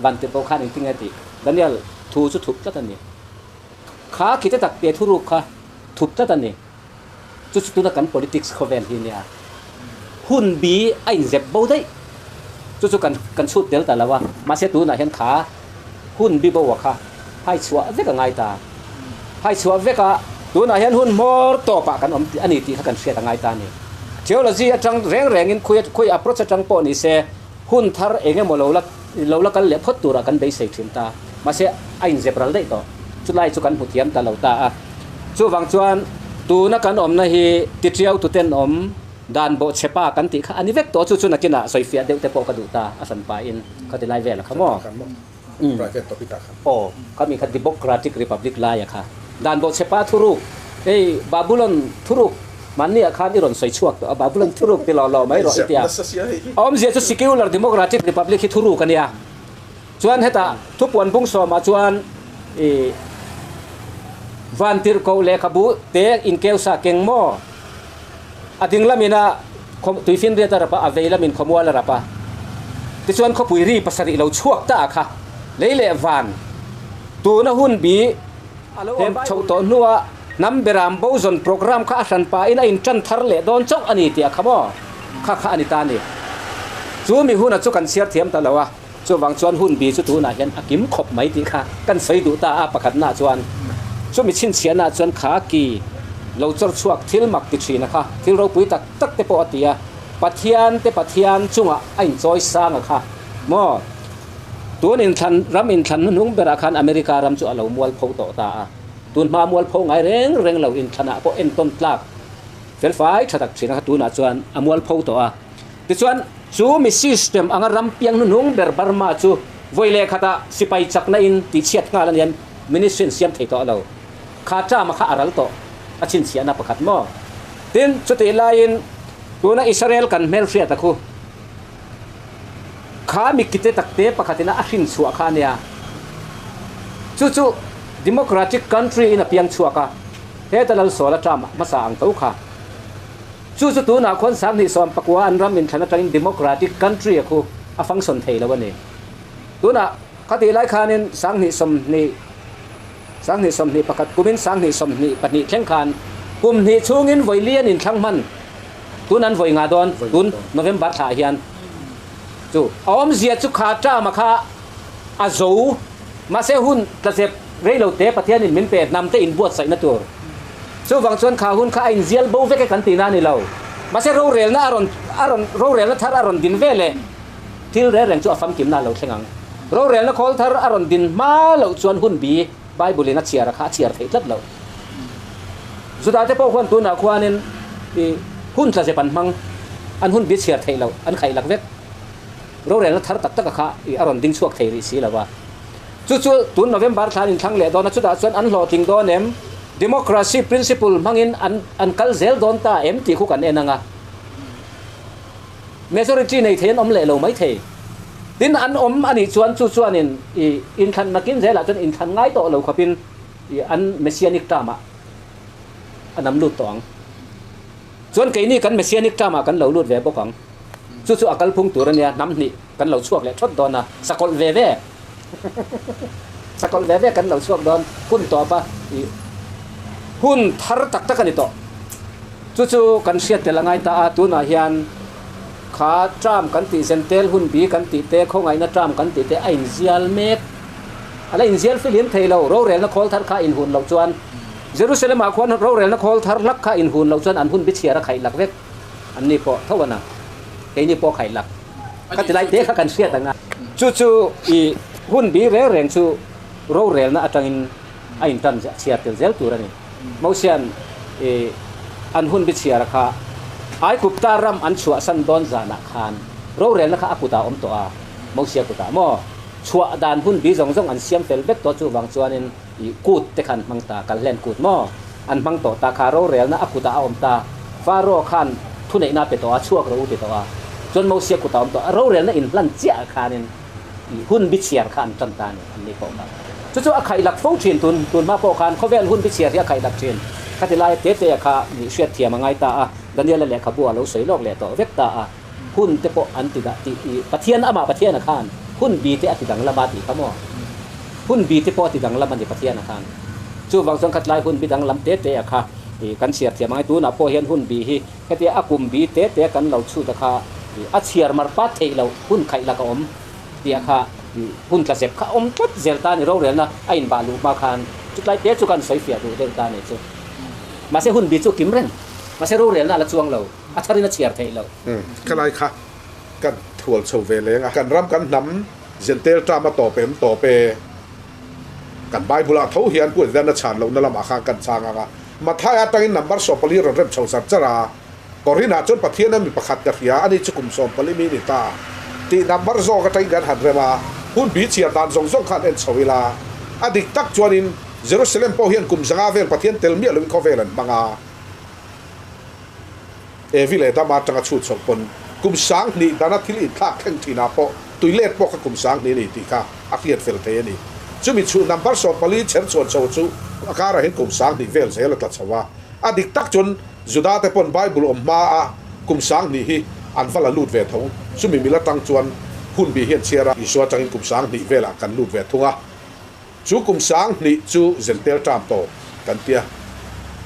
Vantir pawh khan engtin nge a tih? Daniel, thu chu thup tlat a ni. Kha ki te tak te thuruk kha thup tlat a ni. Chu chu tuna kan politics khawvel hi nia. Hun bi a inzep bo daih. Chu chu kan kan chhut tel ta lo a, mahse tunah hian kha hun bi bo a kha hai chhuah vek a ngai ta. Hai chhuah vek a, tunah hian hun hmawr tawpah kan awm a ni tih kha kan hriat a ngai ta a ni. Theology atang reng rengin khui khui approach atang pawh ni se hun thar eng emaw lo la lo la kal leh phawt turah kan beisei thin ta. Mahse a inzep ral daih tawh. Chulai chu kan hmu thiam ta lo ta a. Chuvang chuan tuna kan awmna hi titriau tuten awm dan bawh chhepa kan tih kha a ni vek tawh chu chu nakinah sawifiah deuh te pawh ka duh ta a hran pahin kha ti lai vel a kha maw? Aw kha mi kha Democratic Republic laia kha dan bawh chhepa thuruk hei Babulon thuruk mahni ah khan i rawn sawi chhuak tawh a Babulon thuruk ti lawh lawh mai rawh i tia awmzia chu Secular Democratic Republic hi thuruk a nia. Chuan hetah thupuan bung sawmah chuan i vantirhkoh lehkhabu te inkeusa keng maw? A ding lamin a tuifinriat a rap a, a vei lamin khawmual a rap a. Tichuan khawpui ri pasarih lo chhuak ta kha lei leh van tuna hun bi he chhoh tawh hnua hnam beram bo zawn program kha a hran pahin a intan thar leh dawn chauh a ni tih a kha maw? Kha kha a ni ta a ni. Chu mi huna chu kan chhiar thiam ta lo a. Chuvang chuan hun bi chu tunah hian a kim khawp mai tih kha kan sawi duh ta a, pakhatnaah chuan chumi chhinchhiahnaah chuan kha ki lo chawr chhuak thil mak ti thin a kha, thil ropui tak tak te pawh a ti a, Pathian te Pathian chungah a inchawi sang a kha maw? Tun inthlan ram inthlan hnuhnung berah khan America ram chu a lo mualpho tawh ta a, tun hma mualpho ngai reng reng lo inthlanah pawh entawn tlak felfai tha tak thin a kha tunah chuan a mualpho tawh a. Tichuan, chu mi system anga ram piang hnuhnung ber Burma chu vawi leh khatah sipai chakna in tihchhiat nghal a nian ministry an siam thei tawh lo. Kha term a kha a ral tawh a chhinchhiahna pakhat maw? Tin, chutih laiin tuna Israel kan hmelhriat a khu kha mi kite takte pakhatin a hrin chhuah kha a nia. Chu chu democratic country in a piang chhuak a, heta Lalsawla term hmasa ang tho kha. Chu chu tunah khuan 2019 an ram inthlan atangin democratic country a khu a function thei lo a ni. Tunah khatih lai khanin 2020, 2021 kumin 2022 thleng khan kum hnih chhungin vawi li an inthlang hman. Tun an vawi nga dawn tun November thlah hian. Chu a awmzia chu kha term a kha a zo mahse hun tlazep rei lo te Pathianin min pe hnam te inbuatsaihna tur. Chuvang chuan kha hun kha a inzial bo vek e kan tihna a ni lo. Mahse rorelna a rawn a rawn rorelna thar a rawn din ve leh thil rel reng chu a famkimna a lo thleng ang. Rorelna khawl thar a rawn din hma loh chuan hun bi Bible in a chhiar a kha a chhiar theih tlat lo. Juda te pawh khuan tunah khuanin i hun tlazep an hmang, an hun bi chhiar theih loh an khaih lak vek. Rorelna thar tak tak a kha i a rawn ding chhuak thei rih si lo a. Chu chu tun November thla an inthlang leh dawn a, chutah chuan an hlawhtling dawn em? Democracy principle hmangin an an kal zel dawn ta em tih khu kan en ang a. Majority nei thei an awm leh lo mai thei. Tin, an awm a nih chuan chu chuanin i inthlan nakin zelah chuan inthlan ngai tawh lo khawpin i an messianic term-ah an am lut tawh ang. Chuan keini kan messianic term-ah kan lo lut ve bawk ang. Chu chu a kalphung tur a nia, hnam hnih kan lo chhuak leh thawt dawn a, sakawlh ve ve sakawlh ve ve kan lo chhuak dawn hun tawp a, ih hun thar tak tak a ni tawh. Chu chu kan hriat tel a ngai ta a, tunah hian kha term kan tih zentel hun bi kan tih te, khawngaihna term kan tih te a inzial mek. A la inzial filim thei lo, rorelna khawl thar kha a inhun loh chuan Jerusalem-ah khuan rorelna khawl thar hlak kha a inhun loh chuan an hun bi chhiar a khaih lak vek. An ni pawh tho a na, keini pawh khaih lak. Ka ti lai te kha kan hriat ang a. Chu chu i hun bi reng reng chu rorelna atangin a intan chhiar tel zel tur a ni. Mosian i an hun bi chhiar a kha Aigupta ram an chhuahsan dawn zanah khan rorelna kha a kutah a awm tawh a, Mosia kutah maw? Chhuah dan hun bi zawng zawng an siam fel vek tawh chuvang chuanin i kut te khan hmang ta, kalhlen kut maw? An hmang tawh ta kha rorelna a kutah a awm ta. Faro khan thuneihna a pe tawh a, chhuak rawh u ti tawh a. Chuan Mosia kutah a awm tawh a, rorelna inhlan chiah khanin i hun bichhiar kha an tan ta a ni, an ni pawh kha. Chu chu a khaih lak fo thin, tun tun hma pawh khan khawvel hun bichhiar hi a khaih lak thin. Khati laia te te kha nih hriat thiam a ngai ta a, Daniela lehkhabu a lo sawi lawk leh tawh vek ta a. Hun te pawh an ti dah tih i Pathian amah Pathiana khan hun bi te a ti danglam a tih kha maw? Hun bi te pawh a ti danglam a ni Pathiana khan. Chuvang chuan khatlai hun bi danglam te te a kha i kan chhiar thiam angai. Tunah pawh hian hun bi hi hetia a kum bi te te kan lo chhut a kha i a chhiar mar pat theih loh hun khaih lak a awm tih a kha i hun tla zep kha a awm tlat zel ta a ni rorelna a inbah luh hma khan chutlai te chu kan sawi fiah duh deuh ta a ni chu. Mahse hun bi chu kim reng. Mahse rorelna a la chuang lo. A tharin a chhiar theih loh. Ka lai kha kan thual chho ve leng a. Kan ram kan hnam Zentel term a tawp em tawp e. Kan Bible ah tho hian Pu Edena chhan lohna lamah khan kan chhang ang a. Matthai atangin number 14 rawn rem chho char char a. Korinth ah chuan Pathian a mi pakhat ka hria a ni chu kum 14 mi ni ta tih number zawk atangin kan han rem a. Hun bi chhiar dan zawng zawng khan en chho ila. A dik tak chuanin Jerusalem pawh hian kum 500 vel Pathian tel miah loin khawvel an hmang a. Evi leh Adama atanga chhut chhoh pawn kum 2000 dana thil inthlak thleng thinah pawh tui let pawh kha kum 2000 a ni tih kha a hriat fel thei a ni. Chumi chhuh number 14 chher chhuan chho chu a karah hian kum 2000 vel zel a tla chho a. A dik tak chuan Juda te pawn Bible awm hma a kum 2000 hi an va la lut ve tho. Chumi mil atang chuan hun bi hian chhiar a Isua atangin kum 2000 velah kan lut ve thung a. Chu kum 2000 chu Zentel term tawp kan ti a.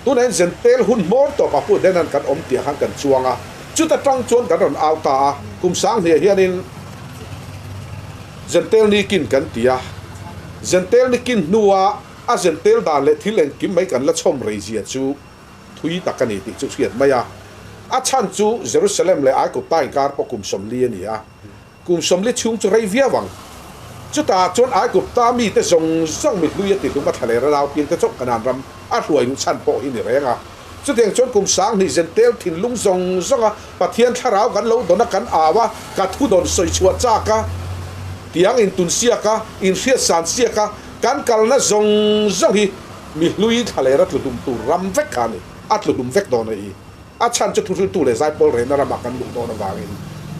Tunah hian Zentel hun hmawr tawp ah pawh Denan kan awm tih ah khan kan chuang a. Chuta tang chuan kan rawn au ta a. Kum 2000 ah hianin Zentel nikin kan ti a, Zentel nikin hnua a zentel dan leh thil engkim mai kan la chhawm rei zia chu thui tak a ni tih chu hriat mai a. A chhan chu Jerusalem leh Aigupta inkar pawh kum 40 a ni a, kum 40 chhung chu rei viau ang. Chutah chuan Aigupta mite zawng zawng mi hlui a ti hlum a thla leh ralao piangte chauh Kanaan ram a hruai luh chhan pawh hi ni reng a. Chutiang chuan kum 2000 zentel thinlung zawng zawnga Pathian thlarau kan lo dawn a, kan au a, ka thu dawn sawi chhuah chak a, tiang intun siak a, inhriat san siak a, kan kalna zawng zawng hi mi hlui thla leh ra tlu hlum tur ram vek kha a ni. A tlu hlum vek dawn a i. A chhan chu thuhriltu leh zaipawl rehna ramah kan luh dawn avangin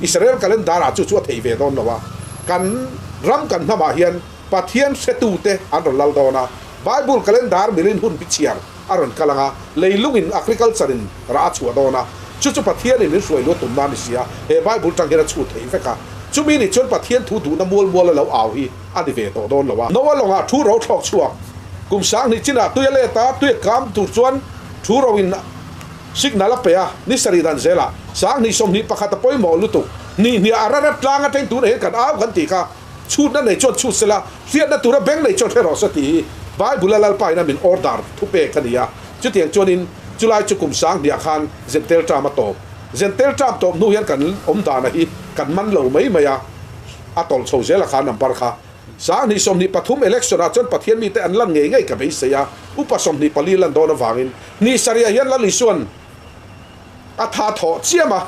Israel calendar ah chu chu a theih ve dawn lo a, kan ram kan hnamah hian Pathian hretute an rawn lal dawn a, Bible calendar milin hun bi chhiar a rawn kal ang a, leilungin agriculture in rah a chhuah dawn a, chu chu Pathianin min hruai luat tum nan ni si a, he Bible tang hian a chhut theih vek a, chumi ni chuan Pathian thu duhna mual mual a lo au hi a ni ve tawh dawn lo a. Noa lawngah thu ro thlawk chhuak kum 2000 chinah tui a let a, tui a kam tur chuan thu ro in signal a pe a, ni sarih dan zelah 2021 a pawimawh lutuk, ni hniah a rarat tlang atang tunah hian kan au kan tih kha. Chhutna nei chuan chhut sela, hriatna tura beng nei chuan hre rawh se tih hi Bible-a Lalpa ina min order thu pek a ni a. Chutiang chuanin chulai chu kum 2000 khan Zentel term a tawp. Zentel term tawp hnu hian kan awm dana hi kan man lo mai mai a, a tawlh chho zel a kha number kha. 2023 election-ah chuan Pathian mite an lan ngei ngei ka beisei a, upa 24 lan dawn avangin ni sarih ah hian Lal Isua'n a tha thawh chiam a,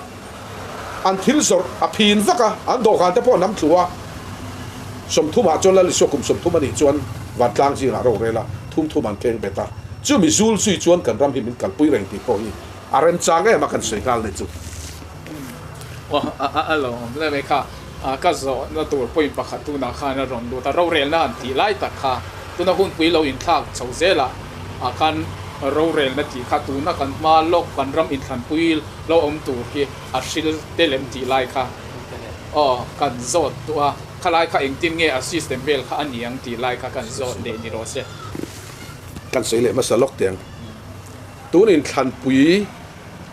an thil zawrh a phin vak a, an dawhkan te pawh a nam thlu a. 30 ah chuan Lal Isua kum 30 a nih chuan vantlang zingah rorel a, thum thum an keng bet a. Chumi zul zui chuan kan ram hi min kalpui reng tih pawh hi a remchang em a kan sawi nghal nih chu. Aw a lo awm le mai kha, ka zawhna tur point pakhat tunah khan a rawn lut a, rorelna an tih lai tak kha tuna hunpui lo inthlak chho zelah ah khan rorelna tih kha tuna kan hma lawk kan ram inthlanpui lo awm tur hi a hril tel em tih lai kha aw kan zawt duh a, khalai kha engtin nge a system vel kha a ni ang tih lai kha kan zawt leh ni rawh se. Kan sawi leh hmasa lawk teh ang. Tun inthlanpui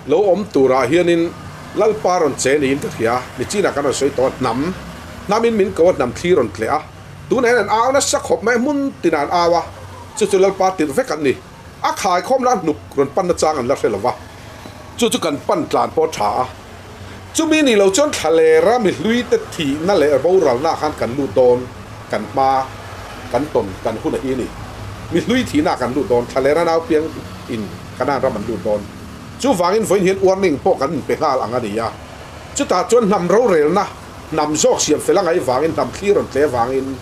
lo awm turah hianin Lalpa rawn che niin ka hria, nichinah kan rawn sawi tawh a, hnam hnamin min ko a, hnam thli rawn tleh a, Tunah hian an au nasa khawp mai, hmun tinah an au a, chu chu Lalpa tirh vek an ni. A khaikhawm la hnuk rawn panna chang an la hre lo va, chu chu kan pan tlan pawh a tha a. Chumi ni lo chuan thlalera mi hluite thihna leh boralnaah khan kan lut dawn, kan hma kan tawn kan hun a hi a ni. Mi hlui thihnaah kan lut dawn, thlalera nau piang in Kanaan ram an lut dawn. Chuvangin vawiin hian warning pawh kan inpe nghal ang a ni a. Chutah chuan hnam rorelna Hnam zawk siam fel a ngaih vangin hnam thlir rawn tle vangin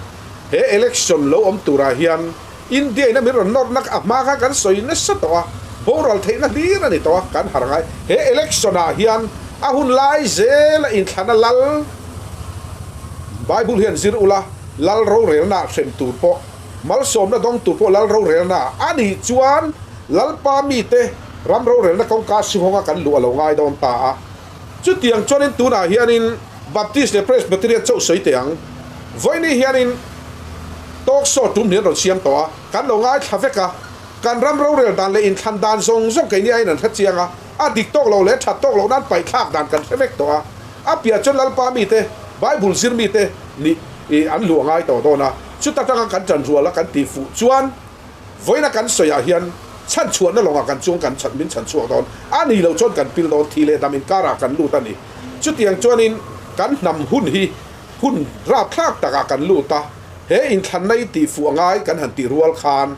he election lo awm turah hian India in a min rawn nawrhna a hma khan kan sawi nasa tawh a, boral theihna hlir a ni tawh a, kan har ngai. He election ah hian a hun lai zel a inthlana lal Bible hian zir ula lal rorelna ah hrem tur pawh malsawmna dawng tur pawh lal rorelna ah a nih chuan Lalpa mite ram rorelna kawngka suhawnga kan luh a lo ngai dawn ta a. Chutiang chuanin tunah hianin Baptist leh Presbyterian chauh sawi teh ang. Vawiini hianin talk show tum hnian rawn siam tawh a, kan lo ngaithla vek a. Kan ram rorel dan leh inthlan dan zawng zawng keini aiin an hre chiang a, a dik tawk lo leh that tawk loh nan paihthlak dan kan hre vek tawh a. A piah chuan Lalpa mite, Bible zir mite nih an luh a ngai tawh dawn a, chuta tanga kan ṭan rual a kan tih fuh chuan, Vawiina kan sawiah hian chhan chhuahna lawngah kan chuang kan chhan min chhan chhuak dawn a ni lo chuan kan pil dawn thi leh dam inkarah kan lut a ni. Chutiang chuanin kan hnam hun hi hun rapthlak takah kan lut a, he inthlanna i tih fuh angai kan han tih rual khan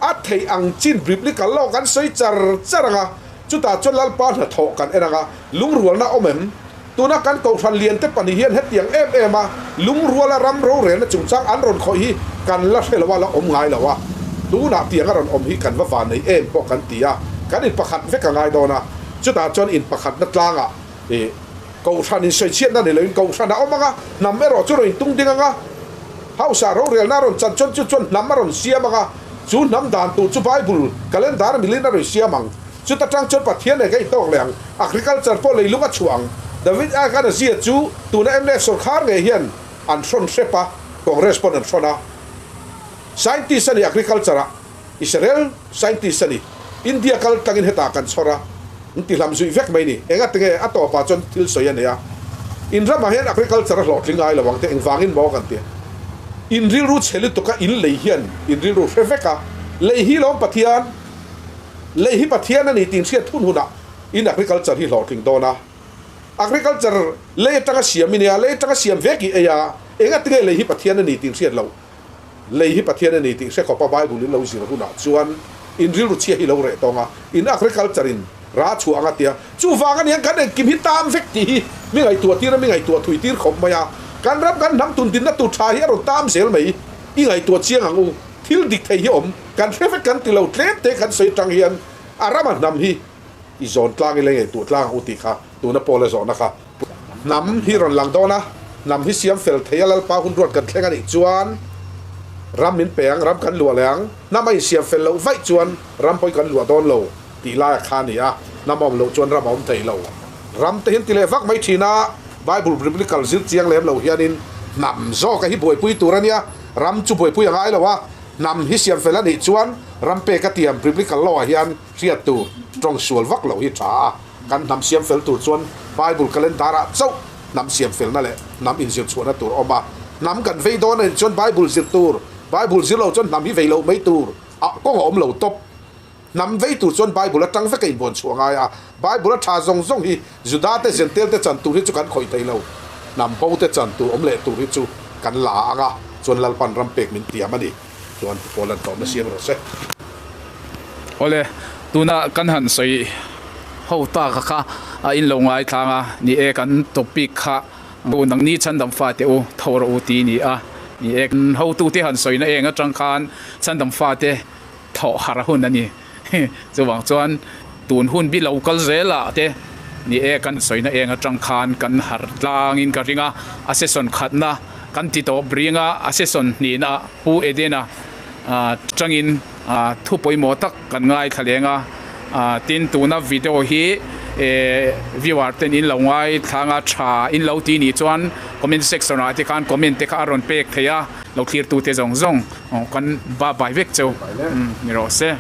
a theih ang chin biblical law kan sawi char char ang a, chutah chuan Lalpa hnathawh kan en ang a, lungrualna awm em? Tuna kan Kohhran liante pahnih hian hetiang em em a lungruala ram rorelna chungchang an rawn khawih hi kan la hre lo a, la awm ngai lo a. Tunah tiang a rawn awm hi kan va van nei em pawh kan ti a, kan in pakhat vek a ngai dawn a. Chutah chuan in pakhatna tlangah ih Kohhran in sawichhiatna ni loin Kohhran a awm ang a, hnam erawh chu rawn intung ding ang a, House ah rorelna a rawn chan chuan chu chuan hnam a rawn siam ang a, chu hnam dan tur chu Bible calendar milin a rawn siam ang. Chuta tang chuan Pathian leh ka intawk leh ang, agriculture pawh leilung a chhuah ang. David a khan a zia chu tuna mnf sawrkhar ngei hian an hrawn hrep a, Congress pawn an hrawn a. Scientist a ni agriculture ah, Israel scientist a ni. India kal tlangin hetah kan chhawr a, an ti hlam zuih vek mai ni. Engatinge a tawpah chuan thil sawi a nei a, in ramah hian agriculture a hlawhtling ngai lo ang te, engvangin maw kan ti. In rilru chhe lutuka in lei hian in rilru hre vek a, lei hi lawm Pathian, lei hi Pathian a ni tih hriat hun hunah in agriculture hi hlawhtling dawn a. Agriculture lei atanga siam i nia, lei atanga siam vek i ei a, engatinge lei hi Pathian a ni tih hriat loh? Lei hi Pathian a ni tih hre khawpa Bible in lo zir hunah chuan in rilru chhia hi lo reh tawng a, in agriculture in ra chhuah ang a tia. Chuvang a niang kan engkim hi tam vek tih hi mi ngaihtuah tir a, mi ngaihtuah thui tir khawp mai a. Kan ram kan hnam tun dinna tur tha hi a rawn tam zel mai. I ngaihtuah chiang ang u, thil dik thei hi awm, kan hre vek kan ti lo tlem te kan sawi atang hian a rama hnam hi i zawn tlang ila i ngaihtuah tlang ang u tih kha tuna Paula zawhna kha Hnam hi rawn lang dawn a, hnam hi siam fel thei a Lalpa hun ruat kan thleng a nih chuan ram min pe ang, ram kan luah leh ang. Hnam a insiam fel loh vaih chuan ram pawhin kan luah dawn lo tih laia kha a ni a, hnam a awm loh chuan ram a awm thei lo. Ram te hian ti leh vak mai thin a, Bible biblical zir chiang lem lo hianin hnam zawka hi buaipui tur a nia, ram chu buaipui a ngai lo a, hnam hi siam fel a nih chuan ram pek a tiam biblical law ah hian hriat tur tawng sual vak loh hi tha a. Kan hnam siam fel tur chuan Bible calendar ah chauh hnam siam felna leh hnam inzir chhuahna tur a awm a. Hnam kan vei dawn a nih chuan Bible zir tur, Bible zir lo chuan hnam hi vei loh mai tur a kawng a awm lo tawp. Hnam vei tur chuan Bible atang vek a inbuan chhuah ngai a. Bible a tha zawng zawng hi Juda te Gentail te chan tur hi chu kan khawih thei lo. Hnam bo te chan tur awm leh tur hi chu kan la ang a, chuan Lalpan ram pek min tiam a ni. Chuan Paul an tawpna siam rawh se. Awle, tuna kan han sawi ho tak a kha a in lo ngai tlang a, ni e kan topic kha u nangni chhandam fate u tho rawh u ti ni a, ni e kan hotute han sawina eng atang khan chhandam fate thawh har a hun a ni. Chuvang chuan tun hun bi lo kal zel ah te ni e kan sawina eng atang khan kan har tlangin ka ring a, a session khatna kan ti tawp ring a, a session hnihna Pu Edena tangin thu pawimawh tak kan ngaithla leng a, tin tuna video hi viewer ten in lo ngaithla anga tha in lo ti nih chuan comment section ah te khan comment te kha a rawn pek thei a, lo thlir tu te zawng zawng kan ba bai vek cheu ni rawh se.